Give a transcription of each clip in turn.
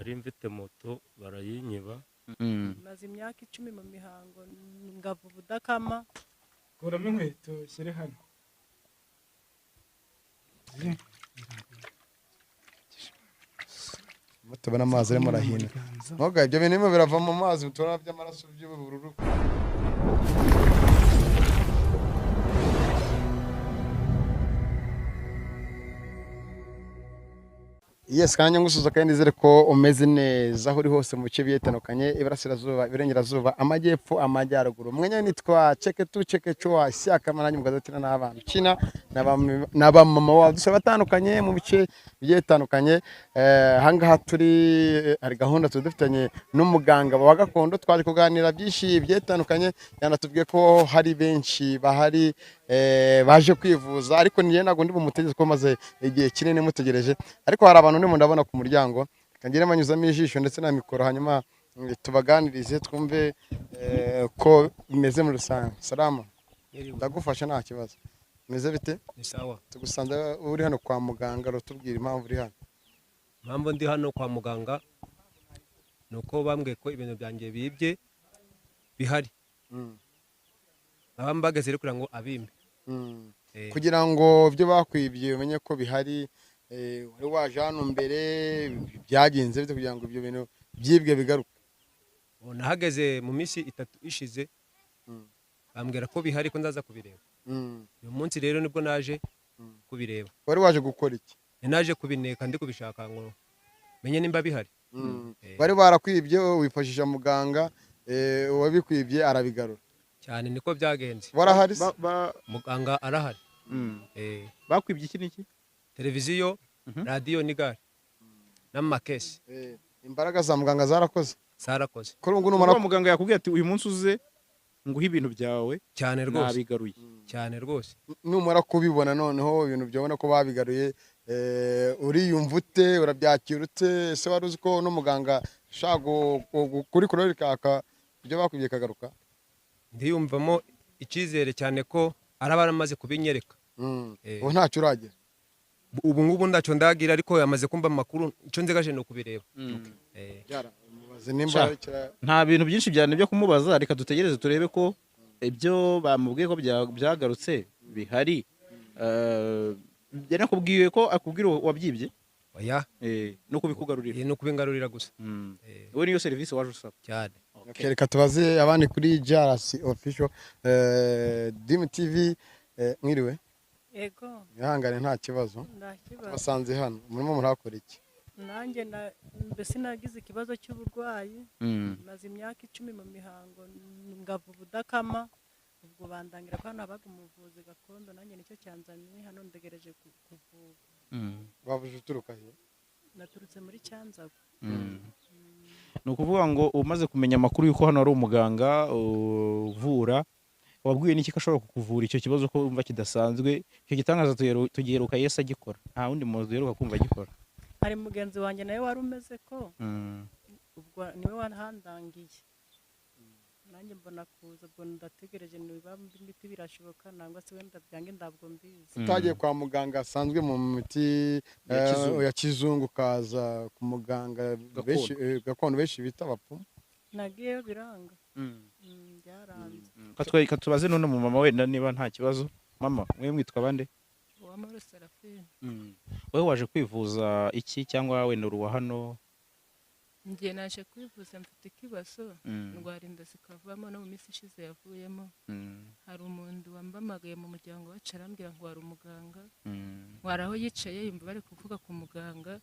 Nari mfite moto barayinyiba. Maze imyaka 10 mu mihango ngava ubudakama. Kuramo inkweto shyire hano. Tubona amazi arimo arahina. Ntoga ibyo bintu birava mu mazi tubona by'amaraso by'ubururu. Yes, kanya ngusuza kandi nizere ko umeze neza aho uri hose mu bice bitandukanye, iburasirazuba, iburengerazuba, amajyepfo, amajyaruguru. Mwenya nitwa Cheketu Chekechwa Ishyaka mananye mugazatina n'abana kina n'abamama wabo batandukanye mu bice bitandukanye. Ahangaha turi hari gahunda tudufitanye n'umuganga wa gakondo, twaje kuganira byinshi bitandukanye. Yanatubwiye ko hari benshi bahari baje kwivuza, ariko niye nago ndi bumutegeze ko maze igihe kinini mutegereje, ariko hari abantu ndimo ndabona ku muryango kangire manyuzamo ijisho ndetse na mikoro, hanyuma tubaganirize twumve ko bimeze muri rusange. Salama, ndagufasha nta kibazo. Meze bite? Ni sawa. Tugusanze uri hano kwa muganga, rutubwira impamvu uri hano. Impamvu ndi hano kwa muganga nuko bambwiye ko ibintu byanjye bibye bihari. Abambageze rero kugira ngo abimbe. Kugira ngo ibyo bakwibye umenye ko bihari, wari waje hano mbere byagenze bite kugira ngo ibyo bintu byibwe bigaruke? Nahageze mu minsi 3 ishize, bambwira ko bihari ko ndaza kubireba. Uyu munsi rero nibwo naje kubireba. Wari waje gukora iki? Naje kubineka ndi kubishaka ngo menye nimba bihari. Bari barakwibye wifashisha muganga, uwabikwibye arabigarura. Cyane niko byagenze. Warahari? Muganga arahari. Bakwibye iki niki? Televiziyo, radio n'igare n'amakesi. Imbaraga za muganga zarakoze? Zarakoze. Kuri ubu numara muganga yakubwiye ati uyu munsi uze nguhe ibintu byawe. Cyane rwose. Nabigaruye. Cyane rwose. Numara kubibona noneho ibintu byabona ko babigaruye, uriyumva ute? Urabyakira ute? Ese wari uzi ko no muganga ashaka kuri kurori kaka ibyo bakwibye kagaruka? Ndiyumvamo icyizere cyane ko araba aramaze kubinyereka. Ubu ntacyo uragira? Ubu ngubu ndacyo ndagira, ariko yamaze kumva amakuru, icyo nzegaje no kubireba. Nta bintu byinshi byane byo kumubaza, reka dutegereze turebe ko ibyo bamubwiye ko byagarutse bihari. Yanakubwiye ko akubwira wabyibye? Oya. No kubikugarurira. No kubingarurira gusa. Wowe niyo service waje usaba. Cyane. Reka tubaze abandi kuri JRC official Dim TV. Mwiriwe? Yego. Ihangane nta kibazo. Basanze hano murimo murakora iki? Nanjye mbese nagize ikibazo cy'uburwayi, maze imyaka 10 mu mihango ngava ubudakama, ubwo bandangira ko hano habaga umuvuzi gakondo, nanjye nicyo cyanzanye hano, ndegereje kuvurwa. Wabuje uturuka he? Naturutse muri Cyanzago. Ni ukuvuga ngo umaze kumenya amakuru yuko hano ari umuganga uvura, wabwiye n'iki ko ashobora kukuvura icyo kibazo ko umva kidasanzwe? Icyo gitangaza tugiheruka Yesu agikora, nta wundi muntu duheruka kumva agikora. Hari mugenzi wanjye nawe wari umeze ko ubwo niwe wahandangiye, nanjye mbona kuza, ubwo ndategereje niba imiti birashoboka nangwa se wenda byange ndabwo mbizi. Utagiye kwa muganga asanzwe mu miti ya kizungu, kaza ku muganga gakondo benshi bita abapfumu? Nagiyeyo biranga. Byaranze. Katubaze none mu mama wenda niba nta kibazo. Mama, mwe mwitwa bande? Uwamahoro Serafine. Wowe waje kwivuza iki cyangwa wenda uruwa hano? Ngiye naje kwivuza mfite ikibazo, ndwara inda zikavamo, no mu minsi ishize yavuyemo. Hari umuntu wambamagaye mu muryango wacu arambwira ngo wari umuganga, wari aho yicaye yumva bari kuvuga ku muganga,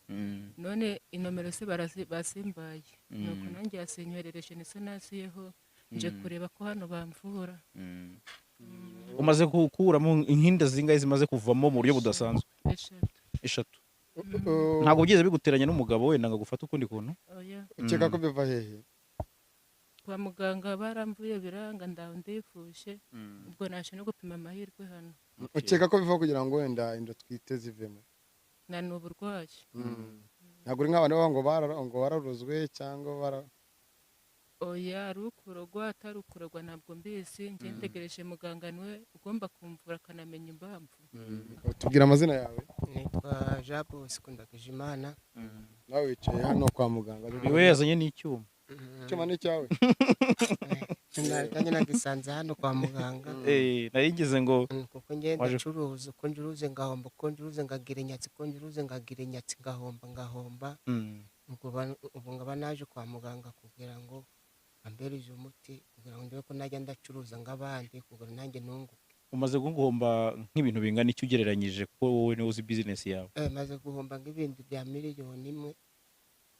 none inomero se basimbaye. Nuko nanjye yasinyoherereje niso naziyeho nje kureba ko hano bamvura. Umaze gukuramo inkinda zingahe zimaze kuvamo mu buryo budasanzwe? 3. Ntabwo byigeze biguteranya n'umugabo wenda ngo agufate ukundi kuntu? Oya. Ukeka ko biva hehe? Kwa muganga baramvuye biranga, ndaho ndifuje, ubwo naje no gupima amahirwe hano. Ukeka ko biva kugira ngo wenda inda twite zivemo? Na n'uburwayi. Ntabwo uri nk'abantu ngo ngo wararozwe cyangwa bara? Oya, ari ukurogwa atari ukurogwa ntabwo mbizi, njye ntegereje muganga niwe ugomba kumvura akanamenya impamvu. Tubwira amazina yawe. Nitwa Jean Bosco Ndagijimana. Nawe wicaye hano kwa muganga. We yazanye n'icyuma. Icyuma ni cyawe? Nanjye nagisanze hano kwa muganga. Nari ngize ngo Kuko ngenda ncuruza, uko ncuruze ngahomba, uko ncuruze ngagira inyatsi, uko ncuruze ngagira inyatsi, ngahomba ngahomba. Ubwo nkaba naje kwa muganga kugira ngo ambereze umuti, kugira ngo ndebe ko najya ndacuruza nk'abandi, kugira ngo nanjye nunguke. Umaze guhomba nk'ibintu bingana icyo ugereranyije, kuko wowe niwe uzi bizinesi yawe? Maze guhomba nk'ibintu bya 1 miliyoni.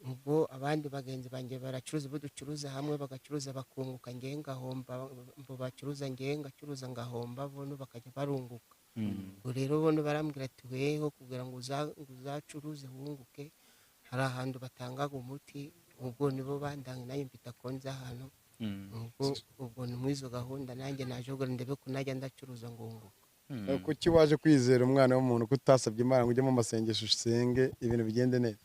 Ubwo abandi bagenzi banjye baracuruza, bo ducuruza hamwe bagacuruza bakunguka, ngewe ngahomba. Bo bacuruza, ngewe ngacuruza ngahomba, bono bakajya barunguka. Ubwo rero bono barambwira ati weho kugira ngo uzacuruze wunguke, hari ahantu batangaga umuti. Ubwo nibo bandanga, nanjye mfite konzi hano. Ubwo ni muri izo gahunda nanjye naje kugira ngo ndebe ko najya ndacuruza ngunguka. Kuki waje kwizera umwana w'umuntu, ko utasabye Imana ngo ujye mu masengesho usenge ibintu bigende neza?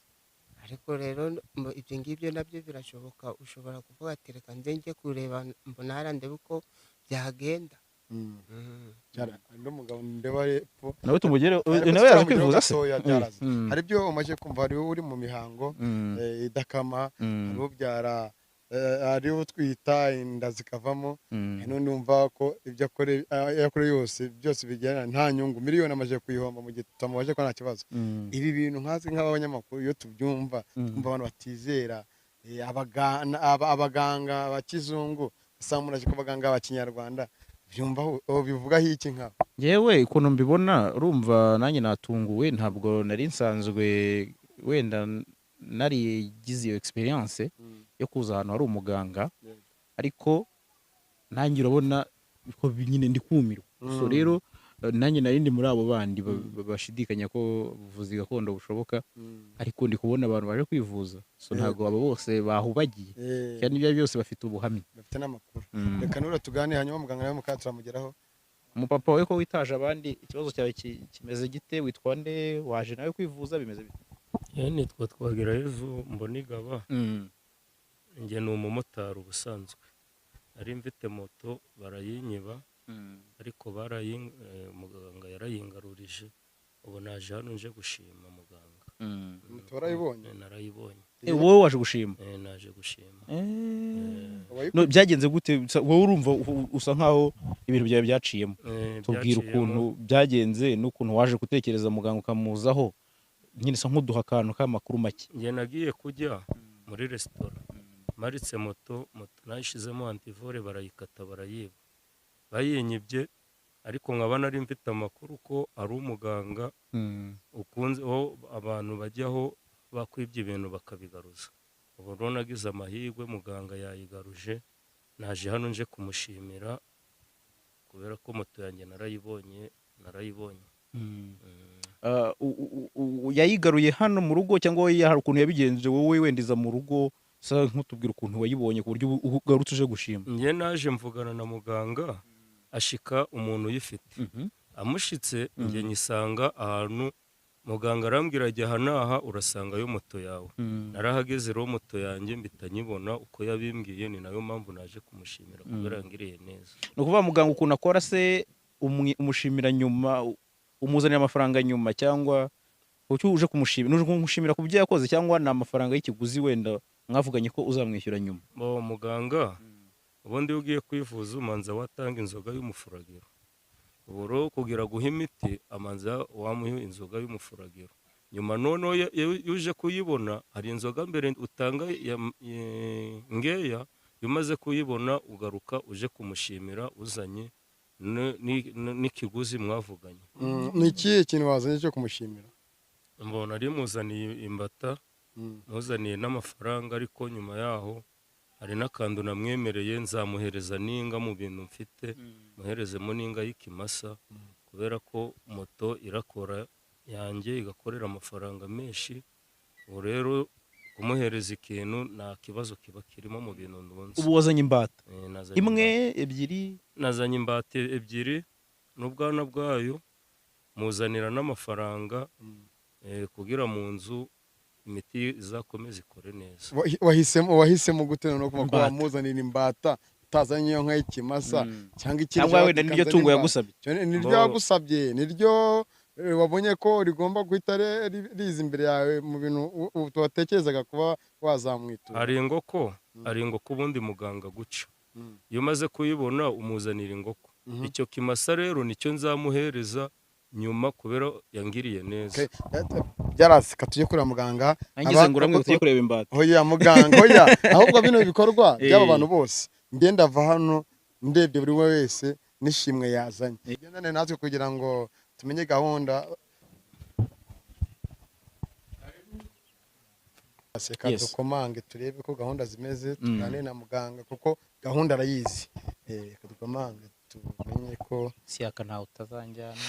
Ariko rero ibyo ngibyo nabyo birashoboka, ushobora kuvuga ati reka nze njye kureba mbona hariya ndebe uko byagenda. Hari n'umugabo ndeba hepfo. Nawe tumugere. Ariko Nawe yaje turamugeraho kwivuza se? gatoya, byaraza. Hari ibyo umaze kumva, hari uri mu mihango idakama, hari ubyara, hari utwita inda zikavamo, hari n'undi wumva ko ibyo akora yose byose bijyana nta nyungu, miliyoni amaze kuyihomba mu gihe tutamubaje ko nta kibazo. Ibi bintu nkatwe nk'abanyamakuru iyo tubyumva, twumva abantu batizera abaganga ba kizungu, usanga umuntu aje ku baganga ba kinyarwanda, byumva bivugaho iki nkawe? Yewe, ukuntu mbibona, urumva nanjye natunguwe, ntabwo nari nsanzwe wenda narigize iyo experience yo kuza ahantu hari umuganga, ariko nanjye urabona ko nyine ndi kumirwa. So rero nanjye nari ndi muri abo bandi bashidikanya ko ubuvuzi gakondo bushoboka, ariko ndi kubona abantu baje kwivuza, so ntabwo abo bose bahubagiye, kandi ibyo byose bafite ubuhamya. Bafite n'amakuru. Reka nura tuganire, hanyuma muganga nawe mukaba turamugeraho. Umupapa wawe ko witaje abandi, ikibazo cyawe kimeze gite? Witwa nde? Waje nawe kwivuza, bimeze bite? Yewe, nitwa Twagirayezu Mbonigaba. Njye ni umumotari ubusanzwe, nari mfite moto barayinyiba, ariko muganga yarayingarurije. Ubu naje hano nje gushima muganga. Moto warayibonye? Narayibonye. Wowe waje gushima? Naje gushima. No, byagenze gute? Wowe urumva usa nkaho ibintu byawe byaciyemo. Tubwira Byaciyemo. ukuntu byagenze n'ukuntu waje gutekereza muganga ukamuzaho nyine, sa nk'uduha akantu k'amakuru make. Njye nagiye kujya muri resitora, maritse moto, moto nayishizemo antivol, barayikata barayiba, bayinyibye. Ariko nkaba nari mfite amakuru ko ari umuganga ukunze aho abantu bajyaho bakwibye ibintu bakabigaruza. Ubu rero nagize amahirwe muganga yayigaruje, naje hano nje kumushimira kubera ko moto yanjye narayibonye, narayibonye. Ah, yayigaruye hano mu rugo cyangwa wowe hari ukuntu yabigenje, wowe wenda iza mu rugo? Sa nk'utubwira ukuntu wayibonye ku buryo ugarutse uje gushima. Njye naje mvugana na muganga, ashika umuntu uyifite, amushitse njye nyisanga ahantu. Muganga arambwira ajya aha n'aha urasangayo moto yawe. Narahageze rero moto yanjye mpita nyibona uko yabimbwiye. Ni nayo mpamvu naje kumushimira kubera yangiriye neza. Ni ukuvuga muganga ukuntu akora se, umushimira nyuma, umuzanira amafaranga nyuma, cyangwa kuki uje kumushimira? Uje kumushimira ku byo yakoze cyangwa ni amafaranga y'ikiguzi wenda mwavuganye ko uzamwishyura nyuma? Bo muganga ubundi iyo ugiye kwivuza umanza watanga inzoga y'umufuragiro. Ubu rero kugira guha imiti amanza wamuha inzoga y'umufuragiro nyuma. Noneho iyo uje kuyibona, hari inzoga mbere utanga ngeya, iyo umaze kuyibona ugaruka uje kumushimira uzanye n'ikiguzi mwavuganye. Ni ikihe kintu wazanye cyo kumushimira? Mbona ari muzaniye imbata, muzaniye n'amafaranga, ariko nyuma yaho hari n'akantu namwemereye, nzamuhereza n'inga mu bintu mfite, muherezemo n'inga y'ikimasa, kubera ko moto irakora yanjye igakorera amafaranga menshi. Ubu rero kumuhereza ikintu nta kibazo kiba kirimo mu bintu ndunze. Ubu wazanye imbata? Nazanye Imwe? imbata. Ebyiri? Nazanye imbata ebyiri n'ubwana bwayo, muzanira n'amafaranga, kugira mu nzu imiti izakomeze ikore neza. Wahisemo gute no kuma ko wamuzanira imbata utazanye iyo nka y'ikimasa cyangwa ikindi cyangwa wenda niryo tungo yagusabye? Niryo yagusabye, niryo wabonye ko rigomba guhita riza imbere yawe mu bintu watekerezaga kuba wazamwitura. Hari ingoko, hari ingoko ubundi muganga guca. Iyo umaze kuyibona umuzanira ingoko. Icyo kimasa rero nicyo nzamuhereza nyuma kubera yangiriye neza. Byarasika tujye kureba muganga. Nangize ngo uramwe tujye kureba imbata. Hoya muganga, hoya ahubwo bino bikorwa by'aba bantu bose. Ngenda va hano ndebye buri wese nishimwe yazanye. Gendane natwe kugira ngo tumenye gahunda. Seka dukomange turebe ko gahunda zimeze, tuganire na muganga kuko gahunda arayizi. Dukomange tumenye ko siyaka ntawe utazanjyana.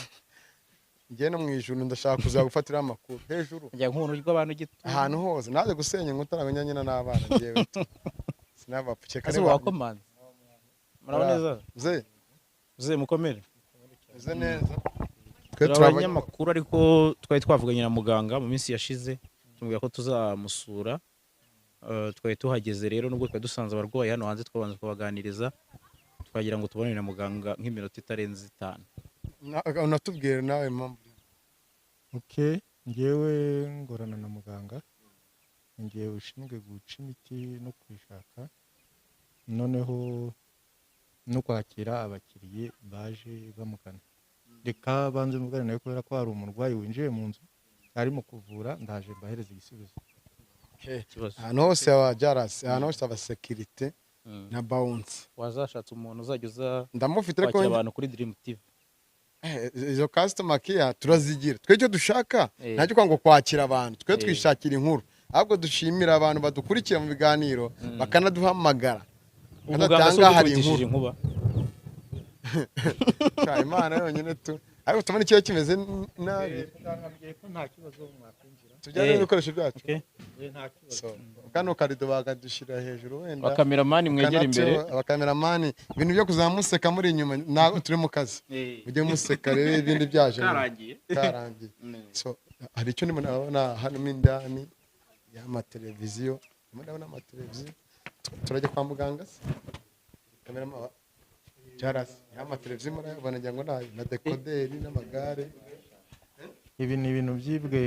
Ngiye no mu ijuru ndashaka kuzagufatira amakuru hejuru. Njya nk'umuntu rw'abantu gito. Ahantu hose naje gusenya inkuta nabonyanye n'abana ngiye. Sinabapfuke kare wakomanze. Murabona neza? Mzee mukomere. Mzee neza. Twe turabanyamakuru ariko twari twavuganye na muganga mu minsi yashize tumubwira ko tuzamusura. Twari tuhageze rero nubwo twari dusanze abarwayi hano hanze twabanza kubaganiriza twagira ngo tubonane na muganga nk'iminota itarenze 5. Unatubwira nawe impamvu. Okay, ngewe ngorana na muganga. Ngewe ushinzwe guca imiti no kuyishaka, noneho no kwakira abakiriye baje bamugana. Reka banze mugana nawe kubera ko hari umurwayi winjiye mu nzu arimo kuvura, ndaje mbahereza igisubizo. Ahantu hose aba jarasi, ahantu hose aba security na bounce. Wazashatse umuntu uzajya uza ndamufite ko abantu kuri Dream TV. Izo customer care turazigira. Twe icyo dushaka ntacyo kwanga kwakira abantu, twe twishakira inkuru. Ahubwo dushimira abantu badukurikira mu biganiro bakanaduhamagara. Umuganga hari inkuru. Cya Imana yonyine tu. Ariko tubona ikiyo kimeze nabi. Nta kibazo mwakwinjira. Tujyane n'ibikoresho byacu. Kano karido bakadushira hejuru wenda. Abakameramani mwegera imbere. Abakameramani ibintu byo kuzamuseka muri inyuma turi mu kazi. Mujye museka rero ibindi byaje. Karangiye. So hari icyo ndimo ndabona hano mo indani y'amateleviziyo. Ndimo ndabona amateleviziyo. Turajya kwa muganga se? Kameramani jarasi y'amateleviziyo murayabona ngira ngo na dekoderi n'amagare. Ibi ni ibintu byibwe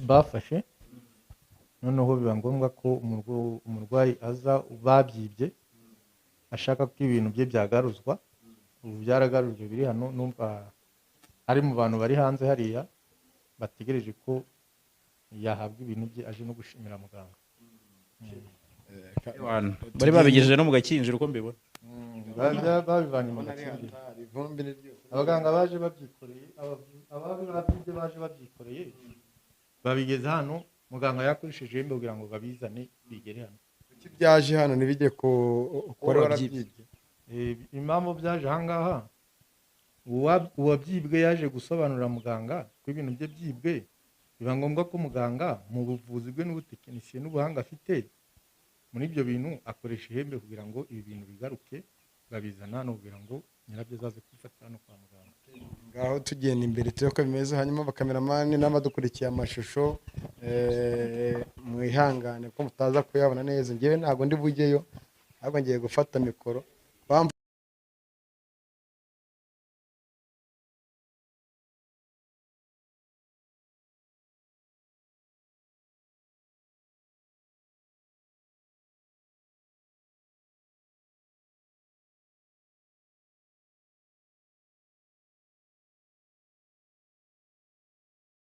bafashe, noneho biba ngombwa ko umurwayi aza babyibye ashaka ko ibintu bye byagaruzwa. Ubu byaragarujwe biri hano, numva ari mu bantu bari hanze hariya bategereje ko yahabwa ibintu bye aje no gushimira muganga. Bari babigejeje no mu gakinjiro uko mbibona. Babivanye mu gakinjiro. Abaganga baje babyikoreye, ababi baje babyikoreye babigeze hano, muganga yakoresheje ihembe kugira ngo babizane bigere hano. Kuki byaje hano ntibijye ku wari warabyibye? Impamvu byaje aha ngaha, uwabyibwe yaje gusobanurira muganga ko ibintu bye byibwe, biba ngombwa ko muganga mu buvuzi bwe n'ubutekinisiye n'ubuhanga afite muri ibyo bintu akoresha ihembe kugira ngo ibi bintu bigaruke, babizana hano kugira ngo nyirabyo azaze kwifata hano kwa muganga. Ngaho tugenda imbere turebe ko bimeze, hanyuma abakameramani n'abadukurikiye amashusho mwihangane ko mutaza kuyabona neza. Ngewe ntabwo ndi bujyeyo, ahubwo ngiye gufata mikoro.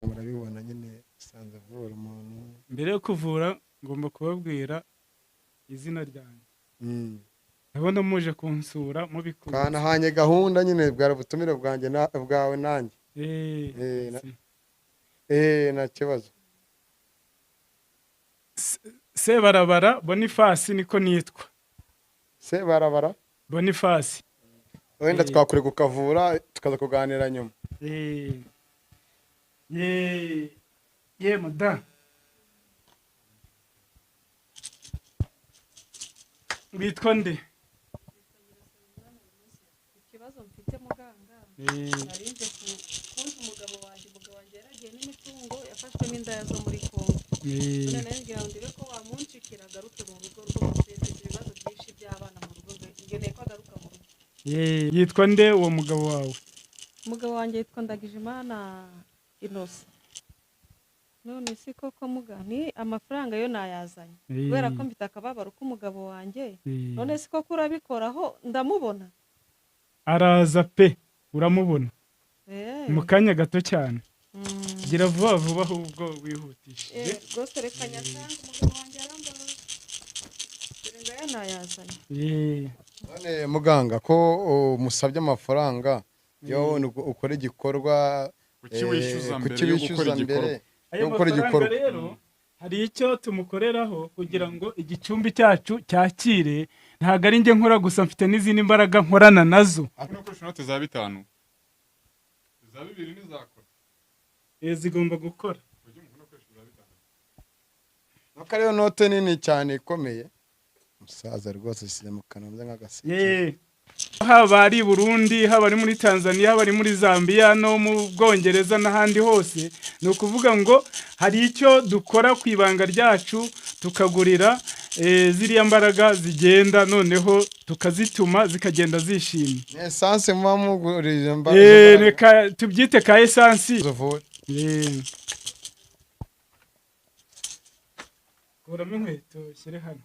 Murabibona nyine sanze avura umuntu. Mbere yo kuvura ngomba kubabwira izina ryanjye. Ndabona muje kunsura mubikora. Twanahanye gahunda nyine bwari ubutumire bwanjye bwawe nanjye. Nta kibazo. Sebarabara Boniface niko nitwa. Sebarabara Boniface. Wenda twakureka ukavura tukaza kuganira nyuma. Ye muda. Witwa nde? Ikibazo mfite muganga, narinze kuntu umugabo wanjye yaragiye n'imitungo yafashwe n'indaya zo muri Kongo. None nayo ngira ngo ndebe ko wamunshikira agaruke mu rugo rwose, mfite ibibazo byinshi by'abana mu rugo, ngeneye ko agaruka mu rugo. Yitwa nde uwo mugabo wawe? Umugabo wanjye yitwa Ndagijimana Innocent. None si koko muga ni amafaranga yo nayazanye kubera ko mfite akababaro k'umugabo wanjye. None si koko urabikoraho ndamubona? Araza pe, uramubona mu kanya gato cyane. Gira vuba vuba ahubwo wihutishije. Rwose reka nyasange umugabo wanjye arambabaza, dore ngaya nayazanye. None muganga ko musabye amafaranga yo ukora igikorwa, kuki wishyuza mbere yo gukora igikorwa? Rero hari icyo tumukoreraho kugira ngo igicumbi cyacu cyakire. Ntabwo ari njye nkora gusa, mfite n'izindi mbaraga nkorana nazo. Nukoresha inote za 5 za 2 nizakora, zigomba gukora. Nuko ariyo note nini cyane ikomeye umusaza rwose asize mu kanwa nk'agaseke. Haba ari Burundi, haba ari muri Tanzania, haba ari muri Zambia no mu Bwongereza n'ahandi hose, ni ukuvuga ngo hari icyo dukora ku ibanga ryacu tukagurira ziriya mbaraga zigenda, noneho tukazituma zikagenda zishimye. Essence muba mugurira imbaraga, reka tubyite ka essence. Kuramo inkweto shyire hano.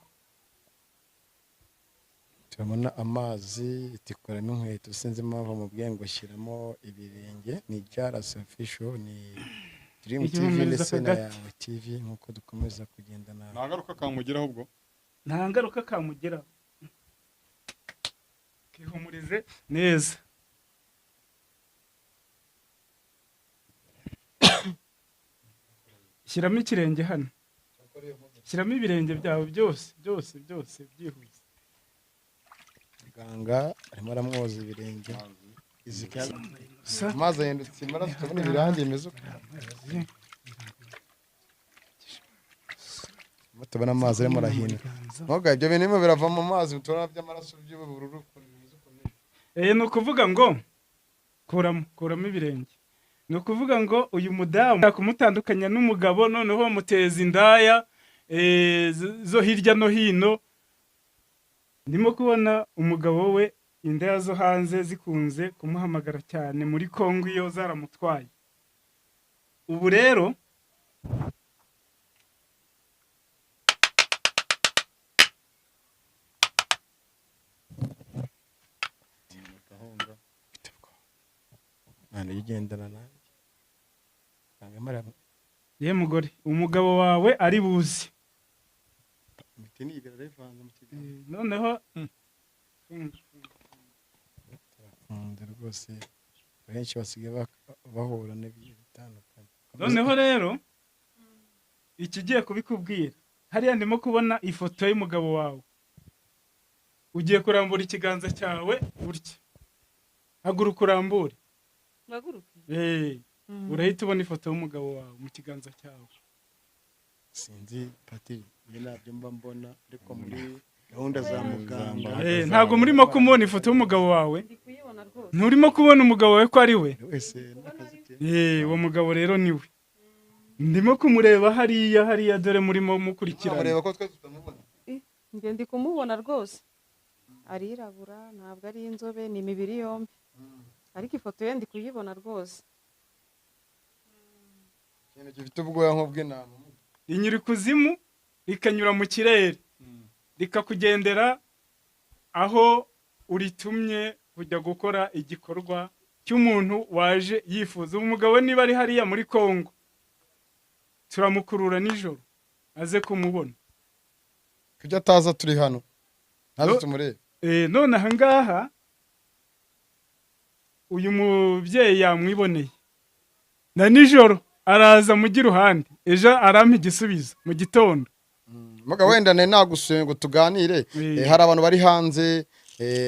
Turabona amazi itikoramo inkweto, sinzi impamvu mubwiye ngo shyiramo ibirenge. Ni Jalas Official, ni Dream TV ndetse na Yawe TV, nkuko dukomeza kugendana. Nta ngaruka kamugeraho ubwo? Nta ngaruka kamugeraho. Kihumurize neza. Shyiramo ikirenge hano. Shyiramo ibirenge byawe byose byose byose byihuse. Muganga arimo aramwoza ibirenge. Amazi ahindutse amaraso, tubona ibirangi bimeze uko. Tubona amazi arimo arahinduka. Muganga ibyo bintu birimo birava mu mazi, tubona by'amaraso by'ubururu. Ni ukuvuga ngo kuramo ibirenge. Ni ukuvuga ngo uyu mudamu kumutandukanya n'umugabo, noneho bamuteza indaya zo hirya no hino. Ndimo kubona umugabo we indaya zo hanze zikunze kumuhamagara cyane muri Kongo iyo zaramutwaye. Ubu rero ye mugore, umugabo wawe ari buzi. Noneho rwose benshi basigaye bahura n'ibintu bitandukanye. Noneho rero ikigiye kubikubwira, hariya ndimo kubona ifoto y'umugabo wawe. Ugiye kurambura ikiganza cyawe gutya, haguruka urambure. Urahita ubona ifoto y'umugabo wawe mu kiganza cyawe. Sinzi pati nabyo mba mbona, ariko muri gahunda za muganga ntabwo murimo kumubona ifoto y'umugabo wawe. Nturimo kubona umugabo wawe ko ari we. Uwo mugabo rero ni we. Ndimo kumureba hariya hariya, dore murimo mukurikirana. Njye ndi kumubona rwose. Arirabura, ntabwo ari inzobe, ni imibiri yombi. Ariko ifoto ye ndi kuyibona rwose. Ikintu gifite ubwoya nk'ubw'intama. Inyura ikuzimu rikanyura mu kirere, rikakugendera aho uritumye kujya gukora igikorwa cy'umuntu waje yifuza. Umugabo niba ari hariya muri Kongo, turamukurura nijoro aze kumubona. Kujya ataza turi hano ntaze tumurebe. None aha ngaha uyu mubyeyi yamwiboneye na nijoro araza mujyi iruhande, ejo arampa igisubizo mu gitondo. Muga wenda ne nagusuye ngo tuganire. Hari abantu bari hanze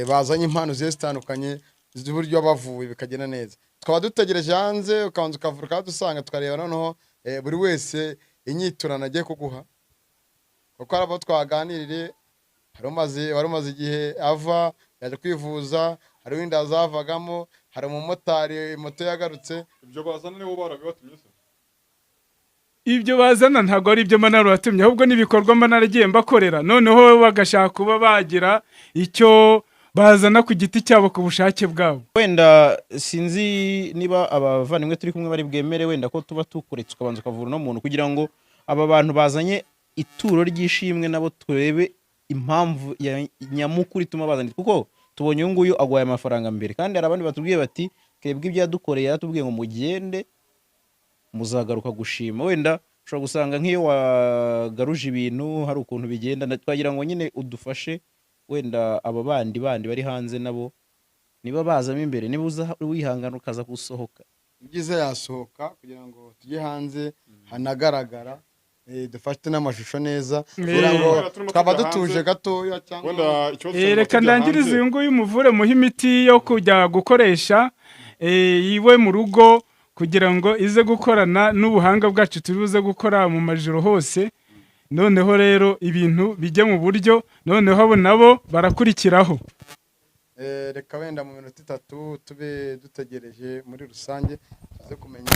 bazanye impano zigiye zitandukanye z'uburyo bavuye bikagenda neza. Tukaba dutegereje hanze ukabanza ukavura dusanga tukareba noneho buri wese inyiturano agiye kuguha. Kuko hari abo twaganirire, hari umaze igihe ava yaje kwivuza, hari windi azavagamo, hari umumotari moto yagarutse. Ibyo bazana nibo barabibatumye se? Ibyo bazana ntabwo ari ibyo mba narabatumye, ahubwo n'ibikorwa mba naragiye mbakorera, noneho bagashaka kuba bagira icyo bazana ku giti cyabo ku bushake bwabo. Wenda sinzi niba abavandimwe turi kumwe bari bwemere wenda ko tuba tukuretse ukabanza ukavura uno muntu, kugira ngo aba bantu bazanye ituro ry'ishimwe nabo turebe impamvu ya nyamukuru ituma bazanye, kuko tubonye uyu nguyu agwaye amafaranga mbere, kandi hari abandi batubwiye bati twebwe ibyo yadukoreye yaratubwiye ngo mugende muzagaruka gushima. Wenda ushobora gusanga nk'iyo wagaruje ibintu hari ukuntu bigenda, twagira ngo nyine udufashe wenda aba bandi bari hanze nabo niba bazamo imbere, niba uza wihangana ukaza gusohoka, ibyiza yasohoka kugira ngo tujye hanze hanagaragara, dufate n'amashusho neza, kugira ngo twaba dutuje gatoya cyangwa reka ndangirize uyu nguyu muvure muhe imiti yo kujya gukoresha iwe mu rugo, kugira ngo ize gukorana n'ubuhanga bwacu turibuze gukora mu majoro hose. Noneho rero ibintu bijye mu buryo, noneho abo nabo barakurikiraho. Reka wenda mu minota 3 tube dutegereje muri rusange tuze kumenya.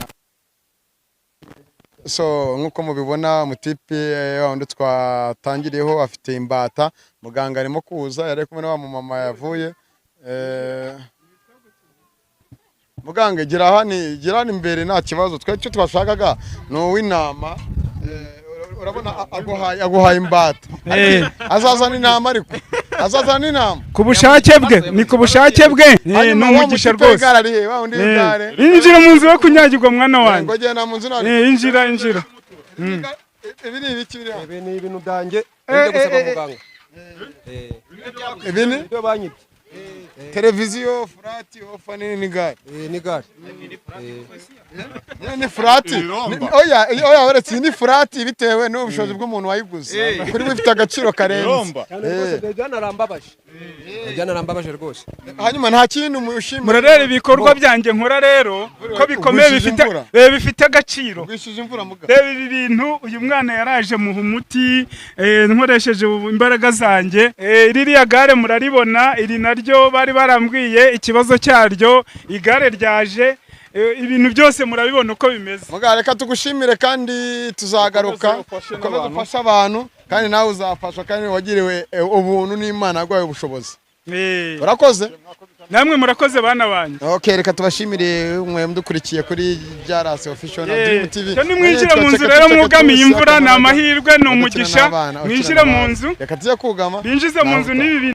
So nkuko mubibona mutipe wundi twatangiriyeho afite imbata, muganga arimo kuza, yari kumwe na wa mama yavuye. Muganga gira hano imbere nta kibazo, twe icyo twashakaga ni uw'intama. Urabona aguhaye imbata, azazana intama, ariko azazana intama ku bushake bwe, ni ku bushake bwe, ni umugisha rwose. Injira mu nzu yo kunyagirwa mwana wanjye, injira injira. Ibi ni ibiki biri hano? Ibi ni ibintu byanjye njya gusaba muganga. Ibi ni ibyo banyibye, televiziyo, furati, ofa nini n'igare. Ni gare. Ni furati. Oya oya, uretse ni furati bitewe n'ubushobozi bw'umuntu wayiguze, kuri we ifite agaciro karenze. Byanarambabaje. Byanarambabaje rwose. Hanyuma nta kintu mushimira. Murareba ibikorwa byanjye nkora rero ko bikomeye, bifite agaciro. Reba ibi bintu uyu mwana yaraje muha umuti nkoresheje imbaraga zanjye. Ririya gare muraribona, iri naryo bari barambwiye ikibazo cyaryo, igare ryaje, ibintu byose murabibona uko bimeze. Muganga reka tugushimire kandi tuzagaruka ukomeze ufashe abantu, kandi nawe uzafashwa, kandi wagiriwe ubuntu n'Imana yaguhaye ubushobozi. Urakoze? Namwe murakoze bana banjye. Okay, reka tubashimire mwe mudukurikiye kuri Jalas Official na Dream TV. Cyo nimwinjira mu nzu rero mwugamiye imvura, ni amahirwe, ni umugisha. Mwinjira mu nzu, reka tujye kugama, binjize mu nzu n'ibi.